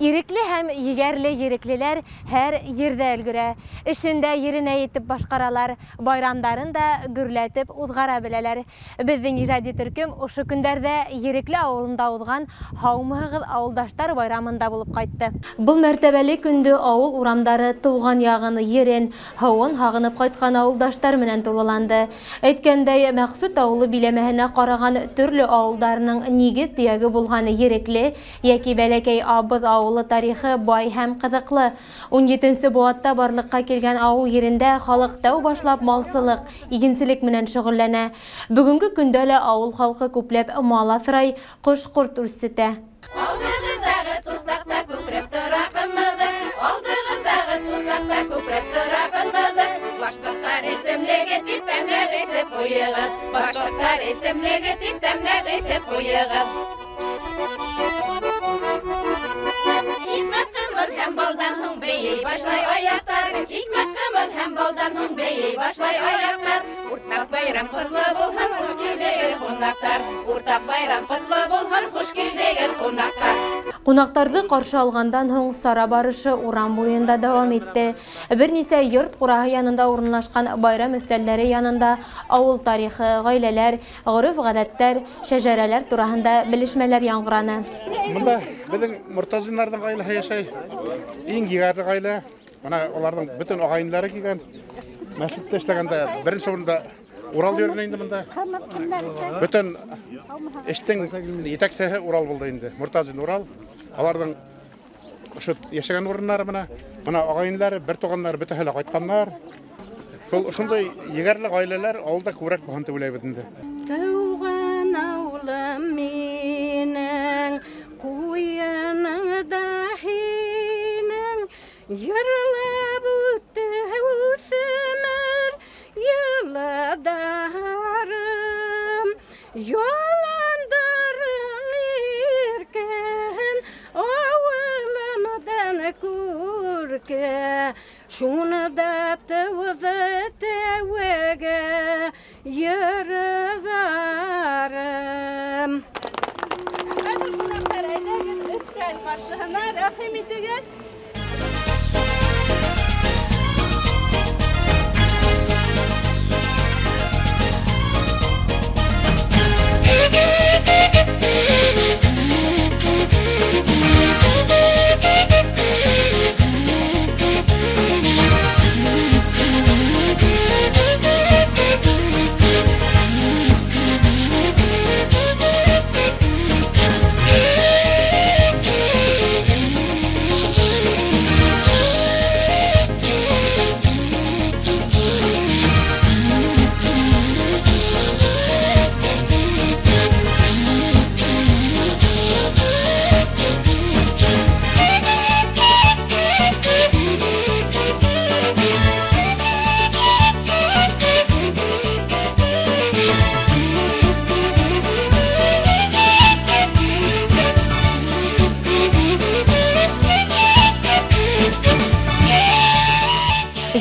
Ирекле һәм егәрле ереклеләр һәр ерҙә өлгөрә. Эшен дә еренә етеп башҡаралар, байрамдарын да гөрләтеп уҙғара беләләр. Беҙҙең ижади төркөм ошо көндәрҙә Ерекле ауылында уҙған «Һаумыһығыҙ, ауылдаштар» байрамында булып ҡайтты. Был мәртәбәле көндө ауыл урамдары тыуған яғын, ерен, һыуын һағынып ҡайтҡан ауылдаштар менән тулыланды. Әйткәндәй, Мәҡсүт ауылы биләмәһенә ҡараған төрлө ауылдарының нигеҙ төйәге булған Ерекле йәки Бәләкәй Абыҙ ауылы тарихы бай һәм ҡыҙыҡлы. 17-нсе быуатта барлыҡҡа килгән ауыл ерендә халыҡ тәү башлап малсылыҡ, игенселек менән шөғөлләнә. Бөгөнгө көндә лә ауыл халҡы күпләп мал аҫрай, ҡош-ҡорт үрсетә. Алдығыҙҙағы туҫтаҡта күкрәп тора ҡымыҙы, алдығыҙҙағы туҫтаҡта күкрәп тора ҡымыҙы. Башҡорттар исемлеге тип тәмләп эсеп ҡуйығыҙ, башҡорттар исемлеге тип тәмләп эсеп ҡуйығыҙ. Икмәк, ҡымыҙ һәм балдан һуң бейей башлай аяҡтар, икмәк, ҡымыҙ һәм балдан һуң бейей башлай аяҡтар. Уртаҡ байрам ҡотло булһын, хуш килдегеҙ, ҡунаҡтар. Уртаҡ байрам ҡотло булһын, хуш килдегеҙ, ҡунаҡтар. Ҡунаҡтарҙы ҡаршы алғандан һуң сара барышы урам буйында дауам итте. Бер нисә йорт ҡураһы янында урынлашҡан байрам өҫтәлдәре янында ауыл тарихы, ғаиләләр, ғөрөф-ғәҙәттәр, шәжәрәләр тураһында белешмәләр яңғыраны. Бында беҙҙең Мортазинларҙың ғаиләһе йәшәй. Иң егәрле ғаилә. Бына уларҙың бөтөн ағайынлары килгән. Мәсеттә эшләгәндә беренсе урында Урал йөрөнә инде бында. Бөтөн эштең етәксеһе Урал булды инде. Мортазин Урал. Аларҙың ошо йәшәгән урыннары бына. Бына ағайынлары, бер туғаннары бөтәһе лә ҡайтҡаннар. Шул ошондай егәрле ғаиләләр ауылда күберәк булһын тип уйлайбыҙ инде. Тыуған ауылым минең, ҡуйыныңда һинең, йырлап үтте үҫмер йылдарым. Яландарың иркен, ауылымдан күрке, шуны да тыуҙы тәүге йырҙарым. Хәҙер, ҡунаҡтар, әйҙәгеҙ өҫтәл ҡаршыһына, рәхим итегеҙ.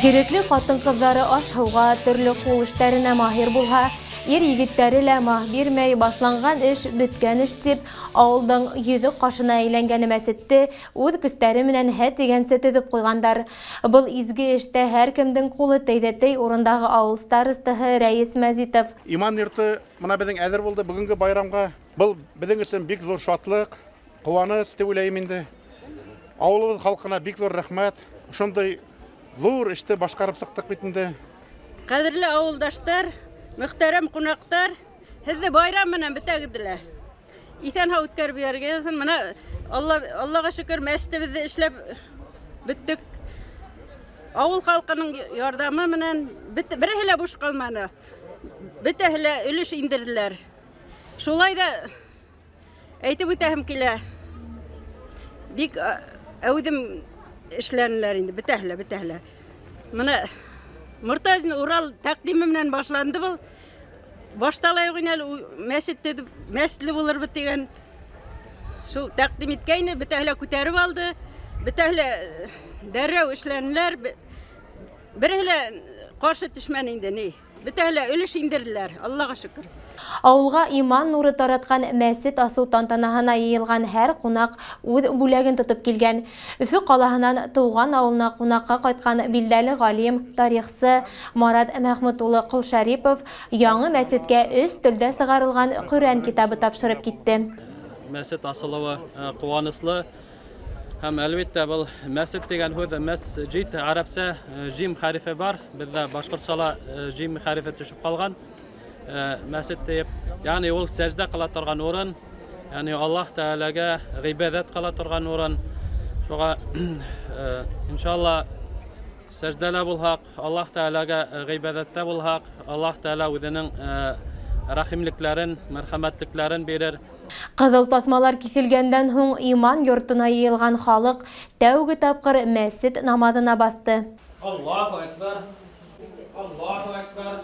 Ерекле ҡатын-ҡыҙҙары аш-һыуға, төрлө ҡул эштәренә маһир булһа, ир егеттәре лә маһ бирмәй, башланған эш бөткән эш тип, ауылдың йөҙө ҡашына әйләнгән мәсетте үҙ көстәре менән һә тигәнсе төҙөп ҡуйғандар. Был изге эштә һәр кемдең ҡулы тейҙе, ти урындағы ауыл старостаһы Рәйес Мәзитов. Иман йорто бына беҙҙең әҙер булды бөгөнгө байрамға. Был беҙҙең өсөн бик ҙур шатлыҡ, ҡыуаныс тип уйлайым инде. Ауылыбыҙ халҡына бик ҙур рәхмәт. Ошондай ҙур эште башҡарып сыҡтыҡ бит инде. Ҡәҙерле ауылдаштар, мөхтәрәм ҡунаҡтар, һеҙҙе байрам менән бөтәгеҙҙе лә иҫән-һау үткәреп ебәргән. Бына Аллаға шөкөр, мәсетебеҙҙе эшләп бөттөк. Ауыл халҡының ярҙамы менән береһе лә буш ҡалманы. Бөтәһе лә өлөш индерҙеләр. Шулай ҙа әйтеп үтәһем килә. Бик әүҙем эшләнеләр инде, бөтәһе лә, бөтәһе лә. Бына Мортазин Урал тәҡдиме менән башланды был. Башта ла юҡ ине әле, мәсет төҙөп, мәсетле булырбыҙ тигән шул тәҡдим иткәйне, бөтәһе лә күтәреп алды, бөтәһе лә дәррәү эшләнеләр, береһе лә ҡаршы төшмәне инде, ни. Бөтәһе лә өлөш индерҙеләр, Аллаға шөкөр. Ауылға иман нуры таратҡан мәсет асыу тантанаһына йыйылған һәр ҡунаҡ үҙ бүләген тотоп килгән. Өфө ҡалаһынан тыуған ауылына ҡунаҡҡа ҡайтҡан билдәле ғалим, тарихсы Марат Мәхмүт улы Ҡолшәрипов яңы мәсеткә 3 телдә сығарылған Ҡөрьән китабы тапшырып китте. Мәсет асылыуы ҡыуаныслы. Һәм әлбиттә был мәсет тигән һүҙ мәсжид арабса жим хәрефе бар. Беҙҙә башҡортсала жим хәрефе төшөп ҡалған. Мәсет тиеп, ягъни ул сәждә ҡыла торған урын, ягъни Аллаһ Тәғәләгә ғибәҙәт ҡыла торған урын. Шуға иншалла сәждәлә булһаҡ, Аллаһ Тәғәләгә ғибәҙәттә булһаҡ, Аллаһ Тәғәлә үҙенең рәхимлекләрен, мәрхәмәтлекләрен бирер. Ҡыҙыл таҫмалар киҫелгәндән һуң иман йортона йыйылған халыҡ тәүге тапҡыр мәсет намаҙына баҫты. Аллаһу әкбәр, Аллаһу әкбәр,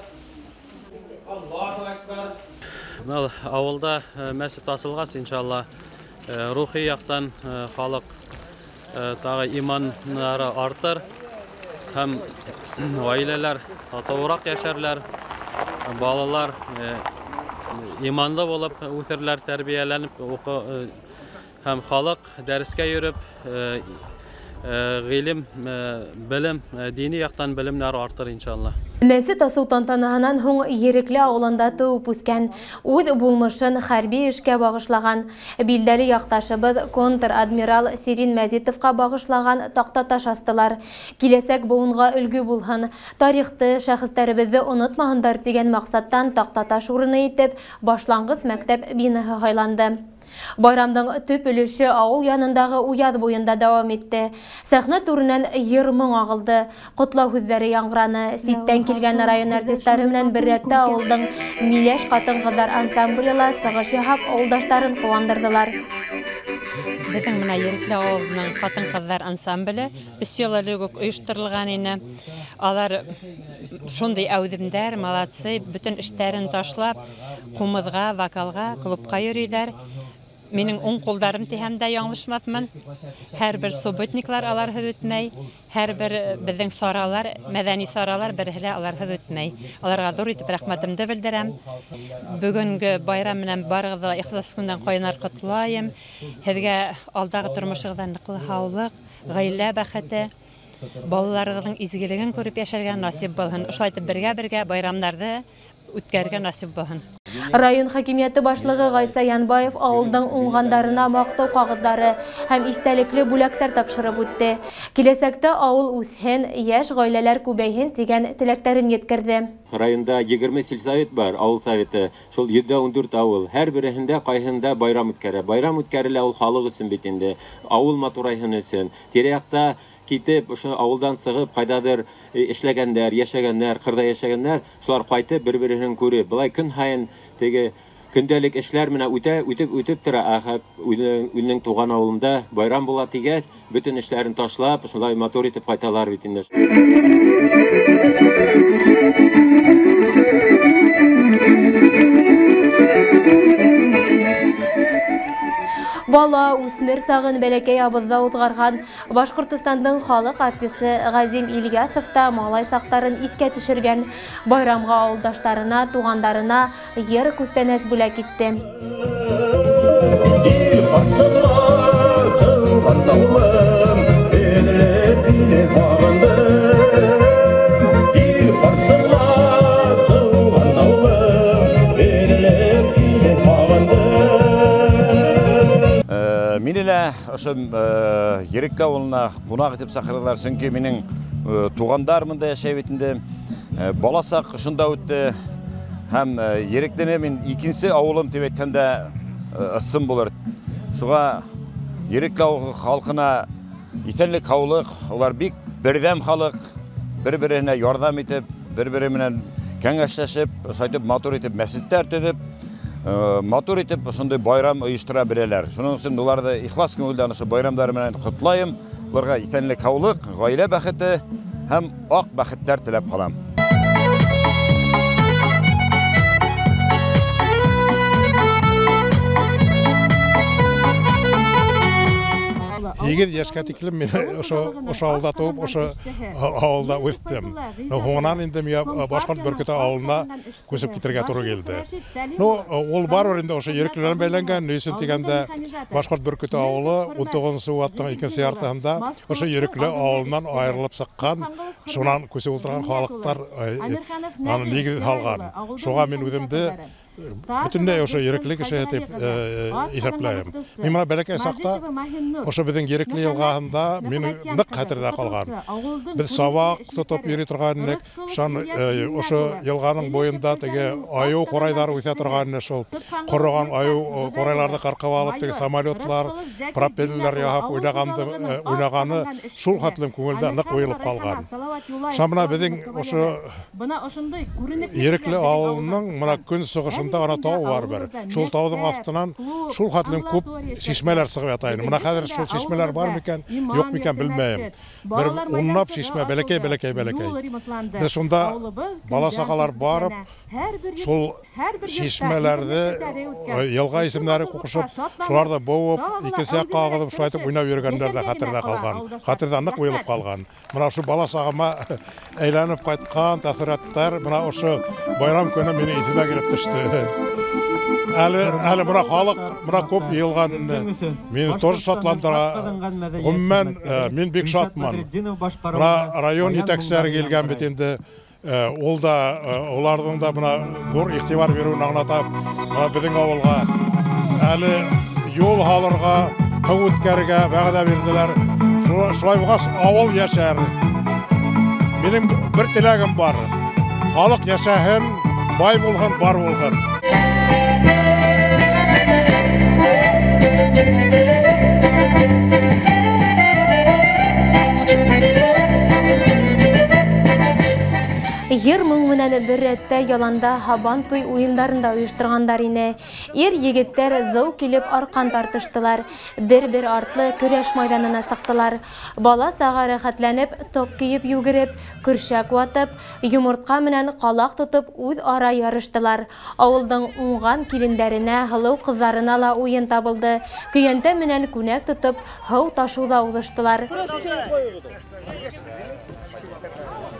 Аллаһу әкбәр. Был ауылда мәсет асылғас, иншалла, рухи яҡтан халыҡ тағы иманнары артыр һәм ғаиләләр татыуыраҡ йәшәрләр, балалар иманлы булып үҫерләр, тәрбиәләнеп һәм халыҡ дәрескә йөрөп ғилем, белем, дини яҡтан белемдәре артыр иншалла. Мәсет асыу тантанаһынан һуң Ерекле ауылында тыуып үҫкән, үҙ булмышын хәрби эшкә бағышлаған билдәле яҡташыбыҙ контр-адмирал Сирин Мәзитовҡа бағышлаған таҡтаташ астылар. Киләсәк быуынға өлгө булһын, тарихты, шәхестәребеҙҙе онотмаһындар тигән маҡсаттан таҡтаташ урыны итеп башланғыс мәктәп бинаһы һайланды. Байрамдың төп өлөшө ауыл янындағы уяҙ буйында дауам итте. Сәхнә түренән йыр-моң ағылды, ҡотлау һүҙҙәре яңғыраны. Ситтән килгән район артистары менән бер рәттә ауылдың Миләш ҡатын-ҡыҙҙар ансамбле ла сығыш яһап ауылдаштарын ҡыуандырҙылар. Беҙҙең менә Ерекле ауылының ҡатын-ҡыҙҙар ансамбле 3 йыл элек үк ойошторолған ине. Алар шундай әүҙемдәр, молодцы, бөтөн эштәрен ташлап, ҡумыҙға, вокалға, клубҡа йөрөйҙәр. Минең уң ҡулдарым тиһәм дә яңылышмаҫмын. Һәр бер субботниклар аларһыҙ үтмәй, һәр бер беҙҙең саралар, мәҙәни саралар береһе лә аларһыҙ үтмәй. Аларға ҙур итеп рәхмәтемде белдерәм. Бөгөнгө байрам менән барығыҙҙы ла ихлас күңелдән ҡайнар ҡотлайым. Һеҙгә алдағы тормошоғоҙҙа ныҡлы һаулыҡ, ғаилә бәхете, балаларығыҙҙың изгелеген күреп йәшәргә насип булһын. Ошолай итеп бергә-бергә байрамдарҙы үткәрергә насип булһын. Район хакимиәте башлығы Ғайса Янбаев ауылдың уңғандарына маҡтау ҡағыҙҙары һәм иҫтәлекле бүләктәр тапшырып үтте. Киләсәктә ауыл үҫһен, йәш ғаиләләр күбәйһен тигән теләктәрен еткерҙе. Районда 20 сельсовет бар, ауыл советы, шул 114 ауыл. Һәр береһендә ҡайһында байрам үткәрә. Байрам үткәрелә ул халыҡ өсөн бит инде, ауыл матурайһын өсөн. Тирә-яҡта китеп, ошо ауылдан сығып, ҡайҙалыр эшләгәндәр, йәшәгәндәр, ҡырҙа йәшәгәндәр, шулар ҡайтып бер-береһен күреп, былай көн һайын теге көндәлек эшләр менән үтә, үтеп тора. Ә үҙенең тыуған ауылында байрам була тигәс, бөтөн эшләрен ташлап, шулай матур итеп ҡайталар бит инде. Бала үҫмер сағын бәләкәй абыҙҙа уҙғарған Башҡортостандың халыҡ артисы Ғәзим Ильясов та малай саҡтарын иҫкә төшөргән. Байрамға ауылдаштарына, туғандарына йыр күстәнәс бүләк итте. Мине лә ошо Ерекле ауылына ҡунаҡ итеп саҡырҙылар, сөнки минең туғандар бында йәшәй бит инде. Бала саҡ ошонда үтте. Һәм Ереклене мин икенсе ауылым тип әйтһәм дә ысын булыр. Шуға Ерекле ауылы халҡына иҫәнлек, һаулыҡ, улар бик берҙәм халыҡ, бер-береһенә ярҙам итеп, бер-бере менән кәңәшләшеп, ошайтып матур итеп мәсеттәр төҙөп, матур итеп ошондай байрам ойоштора беләләр. Шуның өсөн уларҙы ихлас күңелдән ошо байрамдары менән ҡотлайым. Уларға иҫәнлек, һаулыҡ, ғаилә бәхете һәм аҡ бәхеттәр теләп ҡалам. 8 йәшкә тиклем мин ошо ауылда тыуып, ошо ауылда үҫтем. Һуңынан инде миңә Башҡорт Бөркөтө ауылына күсеп китергә тура килде. Ну, ул барыбер инде ошо Ерекле менән бәйләнгән. Ни өсөн тигәндә, Башҡорт Бөркөтө ауылы 19-нсы быуаттың икенсе яртыһында ошо Ерекле ауылынан айырылып сыҡҡан, шунан күсеп ултырған халыҡтар аны нигеҙ һалған. Шуға мин үҙемде бөтөнләй ошо Ерекле кешеһе тип иҫәпләйем. Мин бына бәләкәй саҡта ошо беҙҙең Ерекле йылғаһында минең ныҡ хәтерҙә ҡалған. Беҙ сабаҡ тотоп йөрөй торған инек. Шунан ошо йылғаның буйында теге айыу ҡурайҙары үҫә торған ине. Шул ҡороған айыу ҡурайларҙы ҡырҡып алып, теге самолетлар, пропеллер яһап уйнағаны шул хәтлем күңелдә ныҡ уйылып ҡалған. Шунан бына беҙҙең ошо Ерекле ауылының бына көн сығышында ана тау бар бер. Шул тауҙың аҫтынан шул хәтлем күп шишмәләр сығып ята ине. Бына хәҙер шул шишмәләр бар микән, юҡ микән белмәйем. Бер унлап шишмә бәләкәй, бәләкәй, бәләкәй. Беҙ шунда бала сағалар барып, шул шишмәләрҙе йылға исемдәре ҡушып, шуларҙы быуып, икенсе яҡҡа ағыҙып, шулай итеп уйнап йөрөгәндәр ҙә хәтерҙә ҡалған. Хәтерҙә ныҡ уйылып ҡалған. Бына ошо бала сағыма әйләнеп ҡайтҡан тәьҫораттар бына ошо байрам көнө минең иҫемә килеп төштө. Әле бына халыҡ бына күп йыйылған инде. Мине тоже шатландыра. Ғөмүмән, мин бик шатмын. Бына район етәкселәре килгән бит инде. Ул да уларҙың да бына ҙур иғтибар биреүен аңлата. Бына беҙҙең ауылға әле юл һалырға, һыу үткәрергә вәғәҙә бирҙеләр. Шулай булғас, ауыл йәшәр. Минең бер теләгем бар. Халыҡ йәшәһен, бай булһын, бар булһын. Йыр моң менән бер рәттә яланда һабан туй уйындарын да ойошторғандар ине. Ир егеттәр зыу килеп арҡан тартыштылар, бер-бер артлы көрәш майҙанына сыҡтылар. Бала саға рәхәтләнеп, тоҡ кейеп йүгереп, көршәк ватып, йомортҡа менән ҡалаҡ тотоп үҙ ара ярыштылар. Ауылдың уңған килендәренә, һылыу ҡыҙҙарына ла уйын табылды. Көйәнтә менән күнәк тотоп, һыу ташыуҙа уҙыштылар.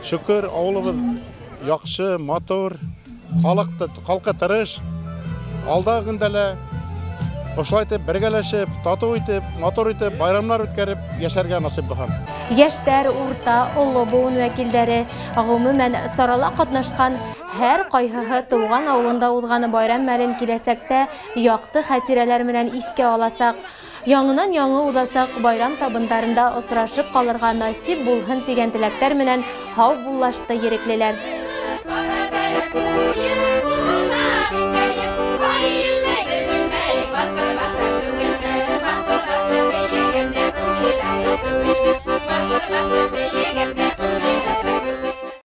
Шөкөр, ауылыбыҙ яҡшы, матур, халҡы тырыш. Алдағы көндә лә ошолай итеп бергәләшеп, татыу итеп, матур итеп байрамдар үткәреп йәшәргә насип булһын. Йәштәр, урта, оло быуын вәкилдәре, ғөмүмән сарала ҡатнашҡан һәр ҡайһыһы тыуған ауылында уҙған байрам мәлен киләсәктә яҡты хәтирәләр менән иҫкә аласаҡ. Яңынан яңы уҙасаҡ байрам табындарында осрашып ҡалырға насип булһын тигән теләктәр менән һау буллашты ереклеләр.